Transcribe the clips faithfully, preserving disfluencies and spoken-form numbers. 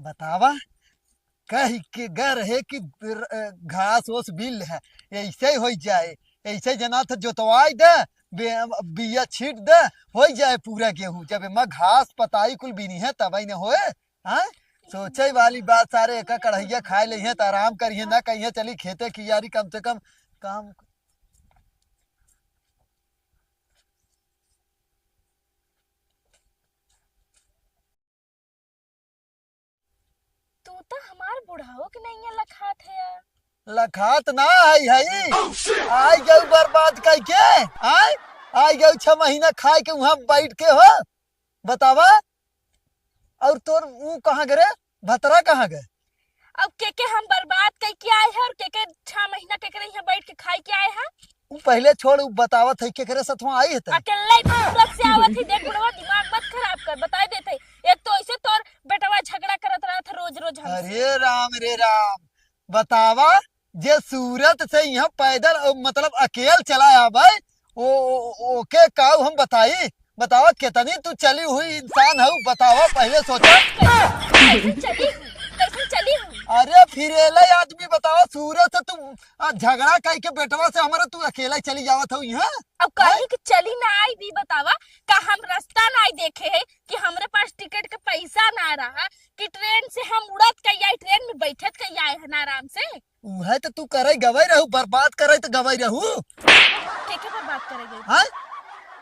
बतावा, कहि के गर है कि र-, घास ओस बिल है, ऐसे ही होइ जाए, ऐसे जना त जोतवाई दे, बे-, बिया छीट दे, होइ जाए पूरा गेहूं। जब एमा घास पताई कुल बिनी है तब ही न होए। हाँ, सोचे वाली बात, सारे एका कढ़ैया खाए लेइहें त आराम करिहें, ना कहिहें चली खेते कियारी, कम से कम काम। तू तो हमार बुढ़ाओ के नैया लखात है यार। लखात ना है, है। आई गऊ बर्बाद कई के, आय? आई गऊ छह महीना खाए के वहां बैठ के हो, बतावा। और तोर ऊ कहाँ गए रे? भतरा कहाँ गए? अब के के हम बर्बाद कई के आए हैं और के के छह महीना के के यहाँ बैठ के खाए के आए हैं? ऊ पहले छोड़, ऊ बतावत है केकरे सथवा आई है त। अकेले ही सूरत से आवत है, देख बुढ़वा, दिमाग मत खराब कर, बताई देते। एक तो ऐसे तोर बेटवा झगड़ा करत रहत है रोज रोज हमसे। अरे राम रे राम, बतावा, जे सूरत से यहाँ पैदल, अ, मतलब अकेल चला आवे, ओ, ओ, ओके काऊ हम बताई? बतावा, कितनी तू चली हुई इंसान हऊ, बतावा, पहले सोचा। कैसे, कैसे चली हूँ? कैसे चली हूँ? अरे फिरेले आदमी, बतावा, सूरत से तू, आ, झगड़ा कई के बेटवा से हमारा तू अकेला ही चली जावत हऊ यहाँ? अब कहीं के चली ना आई भी, बतावा, का हम रास्ता ना आई देखे है कि हमरे पास टिकट के पैसा ना रहा कि ट्रेन से हम उड़त कई आई, ट्रेन में बैठत कई आए हैं ना आराम से। उहे त तू करे गवई रहू, बर्बाद करे त गवई रहू। के के बर्बाद करे गई? हाँ?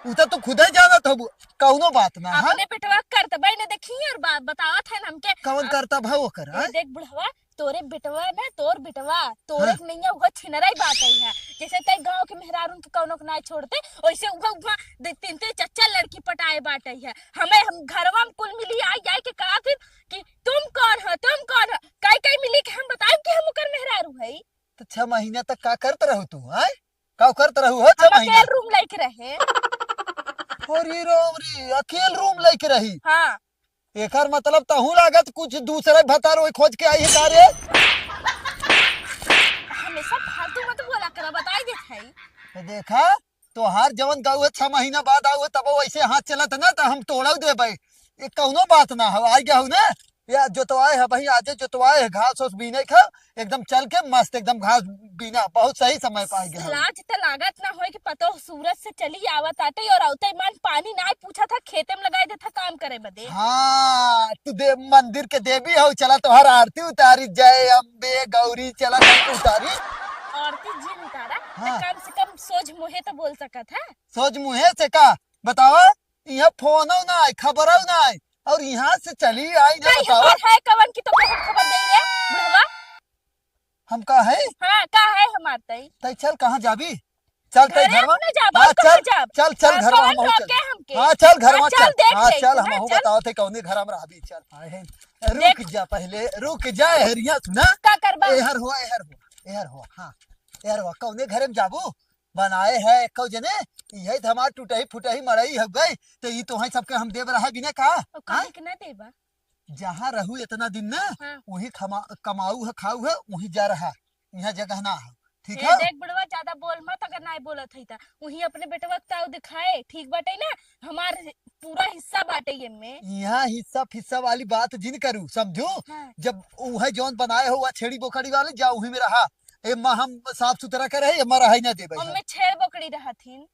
उ त तू खुदे जानत हबू, कौनो बात ना, हाँ? अपने बेटवा करतबे न देखी और बा-, बतावत है हमके। कौन अब करतब है ओकर, ए, हाँ? देख बुढ़वा, तोरे बेटवा ना, तोर बेटवा, तोरे हाँ। के नैया उहे छिनराई बाटई है। जैसे तई गाँव के मेहरारून के कौनो के ना छोड़ते, वैसे उहे, उहे दे-, तीन तीन चार चार लड़की पटाए बाटई है। हमें, हम घरवा में कुल मिली आई, आई के कहा फिर कि तुम कौन हो, तुम कौन हो? कई कई मिली के हम बताएब कि हम ओकर मेहरारू हई। तो छह महीना तक का करत रहू तू, आय? का करत रहू हो छह हम महीना? अकेल रूम लेके रहे। अरे राम रे, अकेल रूम लेके रही? हाँ। एकर मतलब तहू लागत कुछ दूसरे भतार ओई खोज के आई है का रे? हमेशा फालतू मत बोला करा, बताई देत हई। तो देखा, तोहार जवन गाऊ है, छह महीना बाद आऊ है, तब वैसे हाथ चलत ना, तो हम तोड़ऊ देबे। ये कौनो बात ना हो, आई गया हो ना, या जोतवाए है भाई, आजे जोतवाए है, घास ओस बीने खा, एकदम चल के मस्त, एकदम घास बीना, बहुत सही समय पे आई गया हो। लाज त लागत ना होए कि पतोह सूरत से चली आवत आटे और औते मन पानी ना पूछा था, खेते में लगाए देता काम करे बदे। हाँ, तू दे, मंदिर के देवी हो, चला तोहार आरती उतारी, जय अम्बे गौरी, चला उतारी। आरती जिन उतारा, हाँ। तो कम से कम सोझ मुँहे तो बोल सकत है। सोझ मुँहे से का? बतावा, इहाँ फोनो ना आए, खबरो ना आए, और इहाँ से चली आई ना, नहीं, बतावा। हमार है कवन की तो कौन खबर दे रे, बुढ़वा? हम का है? हाँ, का है हमार तई? तई चल, कहाँ जाबी? चल, तई घरे घरवा। अपने जाब, हाँ, और कहाँ चल, जाब? चल, चल, हाँ, घरवा कौन हम रोके चल। हमके? हाँ, चल, घरवा हाँ, चल, चल। देख हाँ, लेते चल, हैं, हम चल। बतावत है, कौने घर हम रहबी, चल। आए हैं। रुक देख। जा पहले, रुक जा, हरिया सुना। का करबा? एहर हुआ, एहर हुआ, एहर हुआ, हाँ, एहर हुआ, कौने घरे में जाबू? बनाए है एको जने, यही तो हमार टूटही फुटही मड़ई हो गई, तो ई तोहई सबके हम देब रहा बिना का? और काहे हाँ? के ना देबा? जहाँ रहू इतना दिन ना, हाँ। वही खमा-, कमाऊ है, खाऊ है, वही जा रहा, यहाँ जगह ना है, ठीक ए, है? देख बुढ़वा, ज्यादा बोल मत, अगर ना बोलत है त वही अपने बेटवा के ताऊ दिखाए, ठीक बाटे ना, हमार पूरा हिस्सा बाटे एमे। यहाँ हिस्सा फिस्सा वाली बात जिन करू, समझू? हाँ। जब उहे जौन बनाए हो, वह छेड़ी बोकड़ी वाली, जा वही में रहा, ए माँ, हम साफ सुथरा करे, ए माँ रहाई ना देबे हम। ओमे छेड़ बोकड़ी रहथिन।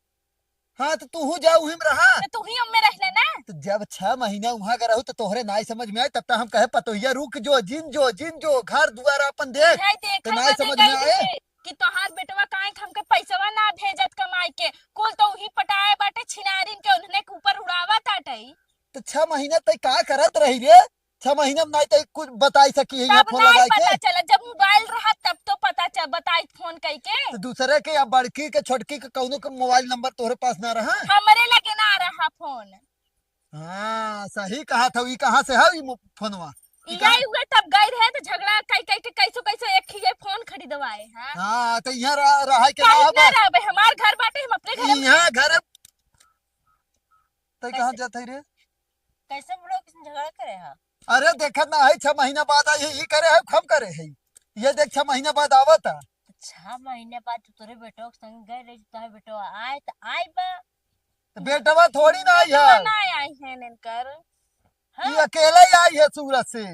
हाँ, तो तूहू जा उही में रहा। तो तू ही ओमे रह ले ना। तो जब छह महीना वहाँ का रहू, तो तोहरे नाई समझ में आए, तब तक हम कहे, "पतोहिया रुक जो, जिन जो, जिन जो, घर दुआर अपन देख।" है देख, तो है नाई देख, समझ में आए। कि तोहार बेटवा काहे के हमके पैसवा ना भेजत कमाई के, कुल तो उही पटाए बाटे छिनारिन के, उन्हने के ऊपर उड़ावा ताटई। तो छह महीना तक का करत रही रे? छह महीना में नाई तो कुछ बताई सकी है, यहाँ तब फोन नाई लगाई के। पता चला, जब मोबाइल रहा तब तो पता चल, बताई फोन कई के। तो दूसरे के या बड़की के, छोटकी के, कौनो के मोबाइल नंबर तोहरे पास ना रहा? हमरे लगे ना रहा फोन। हाँ, सही कहा था। ई कहाँ से है ई मो-, फोनवा? ई ई कहाँ? आई हुए तब गई रहे तो झगड़ा कई कई के कैसो कैसो एक ही ये फोन खरीदवाए, हाँ। हाँ, तो यहाँ रह-, रहा के कहीं ना ना बा? रहबे, हमार घर बाटे, हम अपने घर में यहाँ घर तै कहाँ कैसे? जात है रे? कैसे बुढ़ो किसने झगड़ा करे है? अरे देखत ना है, छह महीना बाद आई है, ई करे है, हम करे है। ये देख, छह महीना बाद आवत है। तो छह महीने बाद तो तोरे बेटवा के संग गए रही, तोरे बेटवा आए तो आई बा। तो बेटवा थोड़ी ना आई बेटवा है। ना आई है इनकर। हाँ? ये अकेले ही आई है सूरत से।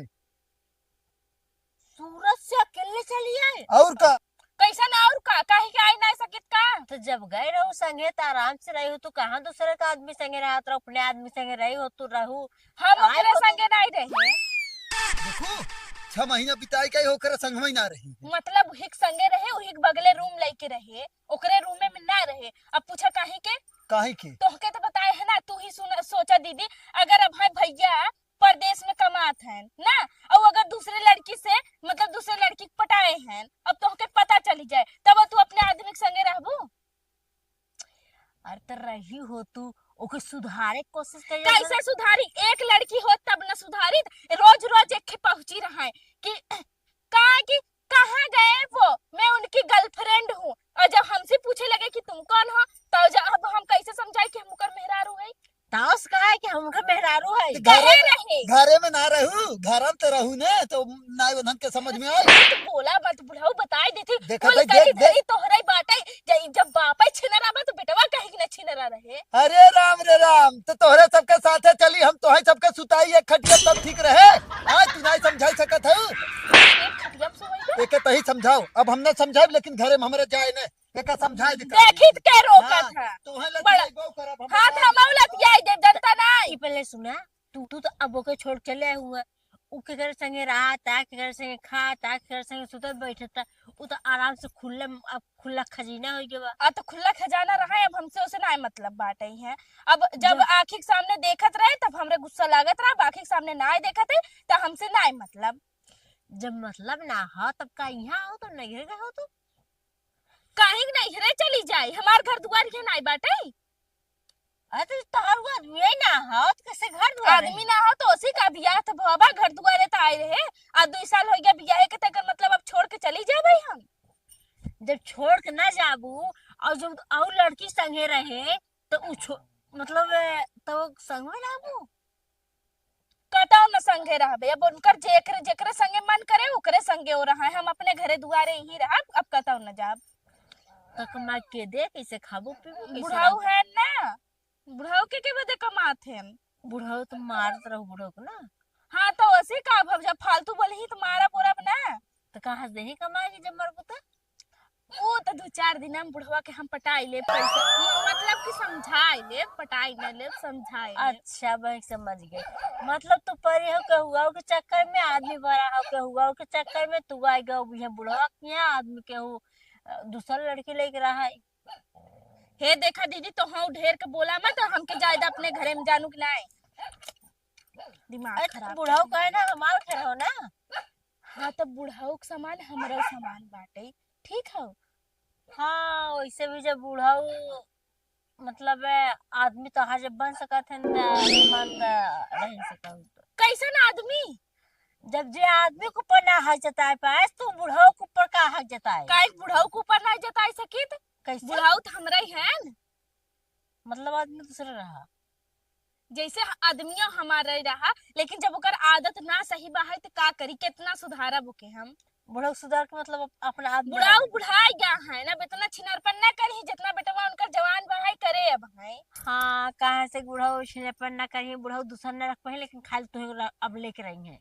सूरत से अकेले चली आए? और का? कैसन और का? काहे के आई ना सकित का? तो जब गए रहू संगे त आराम से रही हो, तू कहाँ दूसरे का आदमी संगे रहत रहो, अपने आदमी संगे रही हो, तू रहू। हम आए ओकरे हो तो संगे नहीं रहे। देखो, छह महीना बिताए के ओकरे संग में ना रही। मतलब उही के संगे रहे, उही के बगले रूम लेके रहे, ओकरे रूम में ना रहे। अब पूछा काहे के? काहे के? तोहके तो बताए है ना, तू ही सुन, सोचा दीदी, अगर अब है भैया परदेश में कमात हैं ना, और अगर दूसरे लड़की से, मतलब दूसरे लड़की के पटाए हैं, अब तोहके पता चली जाए, तब तू अपने आदमी के संगे रहबू? अरे तो रही हो तू, ओके सुधारे के कोशिश करिए। कैसे सुधारी? एक लड़की हो तब न सुधारी, रोज रोज एक ही पहुंची रहा है कि का कि कहाँ गए वो, मैं उनकी गर्लफ्रेंड हूँ। और जब हमसे पूछे लगे कि तुम कौन हो, तो जब अब हम कैसे समझाए कि हम ओकर मेहरारू है? ताउस कहा है कि हम ओकर मेहरारू है। तो घरे कहे में, नहीं। घरे में ना रहू, घर में तो रहू ने, तो ना उन्हन के समझ में आए। तो बोला मत बुढ़ऊ, बताई देती। देखा बोल भाई, करी देख, देख। धरी तोहरे बाटे, जब, जब बापे छिनरा बा तो बेटवा कहे कि ना छिनरा रहे। अरे राम रे राम, तो तोहरे सबके साथे चली, हम तोहे सबके सुताई एक खटिया तब ठीक रहे। आज तू नहीं समझाई सकत है। एक खटिया पे सोई बा? एके तही समझाओ, अब हम ना समझाइब, लेकिन घरे में हमरे जाए ने, एके समझाए दे। देखित के रोकत हाँ, है? तोहे बड़ा लतियाइबो करब हम, हाथ बताए हम दे। लतियाई देब, जनता नहीं। ई पहले सुना, तू, तू तो अब ओके छोड़ चले आए हुआ, उ केकर संगे रहत, केकर संगे खात, केकर संगे सुतत बैठत, उ तो आराम से खुले, अब खुला खजीना हो गया बा। आ तो खुला खजाना रहा है, अब हमसे उसे ना मतलब बाटे है। अब जब जब आँखी के सामने देखत रहे तब हमरे गुस्सा लागत रहा, अब आँखी के सामने ना देखत है तो हमसे ना मतलब। जब मतलब ना हो तब का यहाँ हो, तब नैहरे रहो तू। काहे के नैहरे चली जाई, हमार घर दुआर के नाई बाटे। अरे तो तोहर वो आदमी ही ना हो, तो कैसे घर दुआर आदमी रही? ना हो तो उसी का बियाह तो भवा, घर दुआरे तो आए रहे। आ दो साल हो गया बियाह के, तेकर मतलब अब छोड़ के चली जाबे हम? जब छोड़ के ना जाबू और जब और लड़की संगे रहे तो उ छो-, मतलब ए, तो संग में रहबू? कतौ न संगे रहबे, अब उनकर जेकरे, जेकरे संगे मन करे ओकरे संगे वो रहा है। हम अपने घरे दुआरे यहीं रहब, अब कतौ न जाब। तो कमा के दे, कैसे खाबू पीबू, कैसे बुढ़ऊ रहबू? है ना, बुढ़ऊ के, के बदे कमात है? बुढ़ऊ तो मारत रहू बुढ़ऊ को ना। हाँ तो वैसे का, अब जब फालतू बोलही तो मारा बोरब ना। तो कहाँ से देही कमाए के जब मरबू तो? वो तो दो चार दिन में बुढ़वा के हम पटाई लेब, कैसे म-, मतलब कि समझाई लेब, पटाई न लेब, समझाई लेब। अच्छा बहन, समझ गए। मतलब तू परी हो के हुआ के चक्कर में, आदमी बड़ा हो के हुआ के चक्कर में तू आई गए बुढ़वा के यहाँ, आदमी के हु-, अ, दूसर लड़की लेके रहा है। हे देखा दीदी, तो हम ढेर के बोला मत, हमके जायदा अपने घरे में जानू कि नाई। दिमाग अरे तो खराब बुढ़ऊ कर कहे ना, हमार घर हो ना। हाँ, तो बुढ़ऊ के समान हमरो समान बाटे, ठीक हो? हाँ, वैसे भी जब बुढ़ऊ, मतलब, ए, आदमी तो हर जब बन सकत है ना, आदमी मान त रह सकत। कैसन आदमी? जब जे आदमी के ऊपर ना हक जताए पाए, तो बुढ़ऊ के ऊपर का हक जताए? काहे बुढ़ऊ के ऊपर ना जताए सकित? कैसे? बुढ़ऊ तो हमरा ही है न। मतलब, आदमी दूसरा रहा। जैसे आदमिया हमारा ही रहा, लेकिन जब ओकर आदत ना सही बा है, तो का करी, कितना सुधारब ओके हम? बुढ़ऊ सुधार के मतलब अप-, अपना आदमी बुढ़ऊ रहा। बुढ़ाई गया है ना, अब इतना छिनरपन ना करी, जितना बेटवा उनकर जवान बा है, करे अब है। हाँ, कहाँ से बुढ़ऊ छिनरपन ना करी, बुढ़ऊ दूसर ना रख पाए, लेकिन खाली तुहे ला-, अब लेके रही है।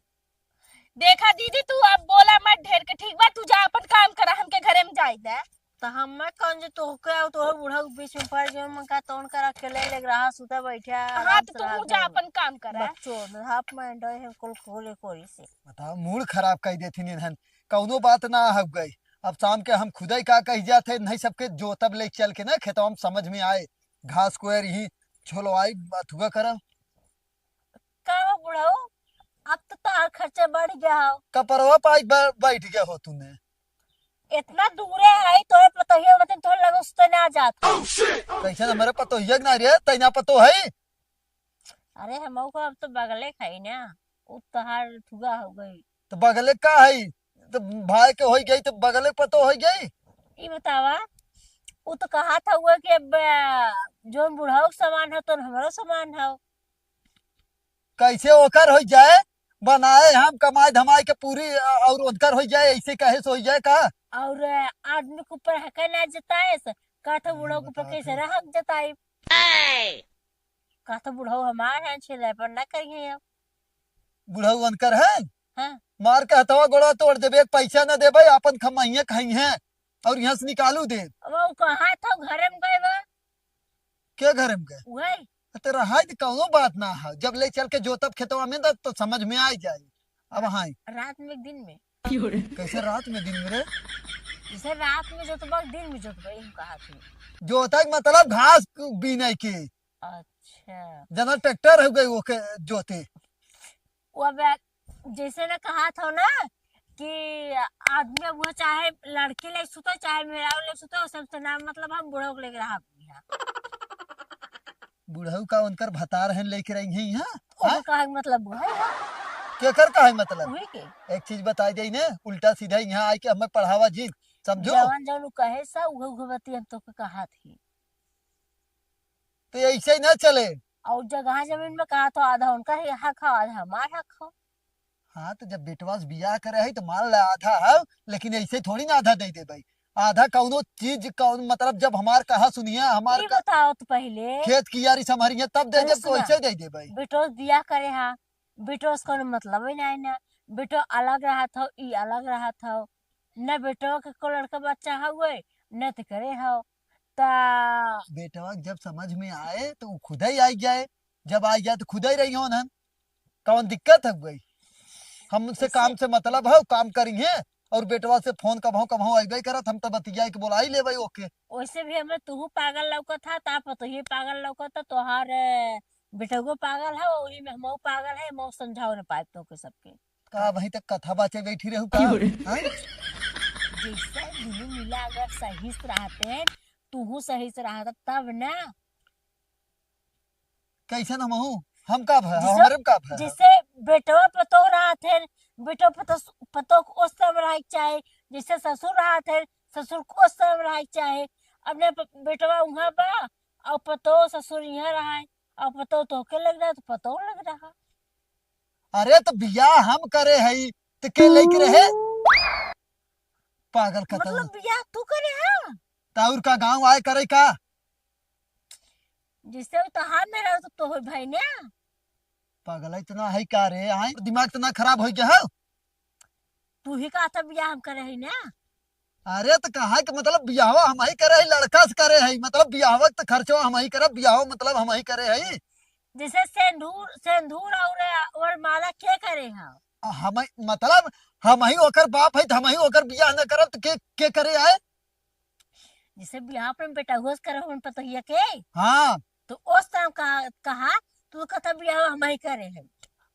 देखा दीदी, तू अब बोला मत ढेर के, ठीक बा? तू जा अपन काम करा, हमके घरे में जाए दे। तो हम कौन जो तोहके और तोहर बुढ़ऊ के बीच में पड़ गए, मन का तौन कर अकेले ले रहा, सुता बैठा, हाँ, आराम तो से तू रहा जा घर में। अपन काम करा। बच्चों, हाफ में डोए है कुल खोले कोरी से। बताओ, मूड खराब कर देती इन्हन, कौनो बात ना हो गई। अब शाम के हम खुदा ही का कही जाते, नहीं सबके जोतब ले चल के ना खेतवा में, समझ में आए, घास कोयर यही छोलवाई, बथुआ करब। का हो बुढ़ऊ, अब तो तोहार खर्चा बढ़ गया हो। कपरवा पाई ब-, बैठ गया हो तूने। इतना दूरे है, तोहरे पतोहिया वतन तोहरे लगे सुते ना जात। कैसे हमारे पतोहिया के ना रे, तैना पतो है? अरे हमहू को अब तो बगले खाई ना, उ तोहार थुआ हो गई। तो बगले का है? तो भाई के होई गई तो बगले पतो होई गई। ई बतावा, उ तो कहा था हुआ कि अब, अ, जोन बुढ़ऊ के समान हो, तो हमरो समान हो। कैसे ओकर हो जाए? बनाए हम कमाए धमाए के पूरी, अ, और ओकर हो जाए, ऐसे कहे से हो जाए का? और, अ, आदमी के ऊपर हक ना जताए से, का था बुढ़ऊ के ऊपर बताओ कैसे फिर। हक जताई? का था बुढ़ऊ हमार है, छेले पर ना करिए अब। बुढ़ऊ ओनकर है? हाँ। मार के हथवा गोड़वा तोड़ देबे, एक पैसा न देबे, आपन कमाइए खाइहे और यहाँ से निकालू दे। अब वो कहाँ था, घरे में गए बा? के घरे में गए? वही। तो रहा तो कौनो बात ना है, जब ले चल के जोतब खेतवा में तो, तो समझ में आ जाए। अब हाँ। रात में, दिन में? कैसे रात में, दिन में रे? जैसे रात में जोतबा, दिन में जोतबा, यही कहा थी। जोता के मतलब घास बीने के। अच्छा। जना ट्रैक्टर हो गई ओके जोते। वो अब जैसे ना कहा था ना कि आदमी अब वो चाहे लड़की ले सुतो, चाहे मेहरारू ले सुतो, सबसे ना मतलब हम बूढ़ो के लेके रहा यहाँ। बुढ़ऊ का उनकर भतार हन लेके रही हैं यहाँ? ओकर हाँ? कहे के मतलब बुढ़ऊ है। केकर कहे मतलब? वही के। एक चीज बताई दे ने, उल्टा सीधा यहाँ आके हमें पढ़ावा जिन, समझो? जवन जवन उ कहे सा, उहे उहे बतिया हम तोके कहा थी। तो ऐसे ही ना चले। और जगह जमीन में कहा तो आधा उनका ही हक हो, आधा हमार हक हो। हाँ, तो जब बेटवा से बियाह करे है तो मान ला आधा है, लेकिन ऐसे थोड़ी ना आधा दे दे भाई। आधा कौनो चीज कौन मतलब, जब हमार कहा सुनिए, हमार ई का बताओ तो पहले। खेत कियारी संभरिए तब दे अरे देब, तो सुना, ऐसे दे दे भाई। बेटो से बियाह करे हा, बेटो से कौनो मतलब ही नहीं ना। बेटो अलग रहत हो, ई अलग रहत हो, न बेटो के को लड़का बच्चा हुए, न तो करे हो। ता बेटवा के जब समझ में आए तो उ खुद ही आई जाए, जब आई जाए तो खुद ही रही हो ना। कौन दिक्कत है भाई? हमसे ऐसे काम से मतलब है, काम करिहे। और बेटवा से फोन कबहू कबहू अइबे करत, हम तो बतिया के बोला ही लेबै ओके। वैसे भी हमें तू पागल लौकत है, ता पतोहिए पागल लौकत है, तोहार, अ, बेटगो पागल है, वही में हमहू पागल है, हमहू समझाओ न पाए तो के सबके। का वहीं तक कथा बाचे बैठी रहू का? क्यों रे? हैं? जैसे दुनू मिला अगर सही से रहते हैं, तू सही से रहता तब ना। कैसन हमहू? हम का भय? जैसे, हमारे में का भय? जैसे बेटवा पतोह रहत है, बेटवा पतोह, पतोह को ओस तरह रहे के चाहे, जैसे ससुर रहत है, ससुर को ओस तरह रहे के चाहे। अपने प-, बेटवा उहाँ बा, और पतोह ससुर यहाँ रहे, और पतोह तोहके लग रहा, तो पतोह लग रहा। अरे, तो बियाह हम करे हई, तो के लेके रहे? पागल कतई। मतलब, बियाह तू करे है? तो और का, गाँव आए करे का? जिससे वो तो हम में रहो, तो, तो हो भाई ना। पागल है, इतना है का रे? आए, दिमाग इतना खराब हो गया है? तू ही कहा था बियाह हम करे है ना। अरे, तो कहा कि मतलब बियाहवा हम ही करे है, लड़का से करे है, मतलब बियाहवा के तो खर्चवा हम ही करब, बियाहवा मतलब हम ही करे है। जैसे सेंदूर, सेंदूर और वरमाला के करे है? हम ही, मतलब हम ही ओकर बाप है, तो हम ही ओकर बियाह न करब, तो के, के करे आए? जैसे बियाह पे बेटा होश करे अपन पतोहिया के। हाँ। तो ओस तरह का, कहा, तू कहता बियाह हम ही करे है।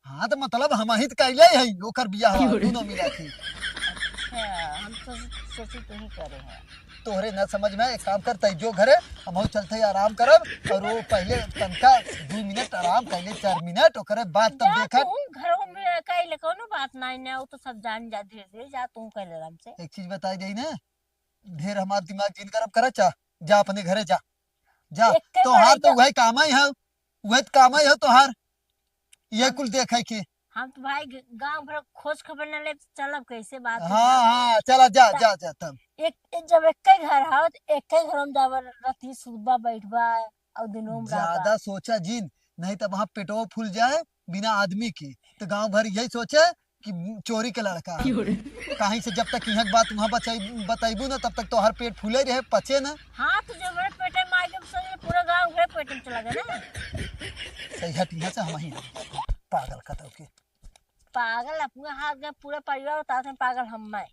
हाँ, तो मतलब हम ही तो कैले है, ओकर बियाह क्यों रे? दोनों मिला के। अच्छा, हम तो सोची तू ही करे है। तोहरे ना समझ में, एक काम कर, तै जो घरे, हमहू चलते ही आराम करब, और वो पहले तनका दो मिनट आराम कैले, चार मिनट, ओकरे बाद तब जा देखा। तू घरों में कैले, कोनो बात नहीं ना, वो तो सब जान जा, धीरे धीरे जा, तू कैले आराम से। एक चीज बताई दे ना, ढेर हमार दिमाग जिन गरम करा, जा, जा अपने घरे जा, जा। एक के तोहार घरे तो जा। वही काम ही है, वही तो काम ही है तोहार, ये हम कुल देखे के। हम तो भाई ग-, गांव भर खोज खबर न ले, चलब कैसे बात हाँ, है? हाँ, चला जा, जा। जा, जा तब। एक, एक जब एक ही घर है, तो एक ही घर में जावर राती सुबह बैठबा और दिनों में रहबा। ज्यादा सोचा जिन, नहीं तो वहाँ पेटवा फूल जाए बिना आदमी के। तो गांव भर यही सोचे कि चोरी के लड़का है। क्यों रे? कहीं से जब तक यहाँ के बात वहाँ बचाई, बताइबू ना, तब तक तोहर पेट फूले रहे, पचे ना। हाँ, तो जो मेरे पेटे में आ गए, समझ पूरा गांव के पेट में चला गया ना। सही हट यहाँ से, हम ही पागल कतौ के। पागल अपने हाथ में पूरा परिवार उतारते हैं, पागल हम मैं।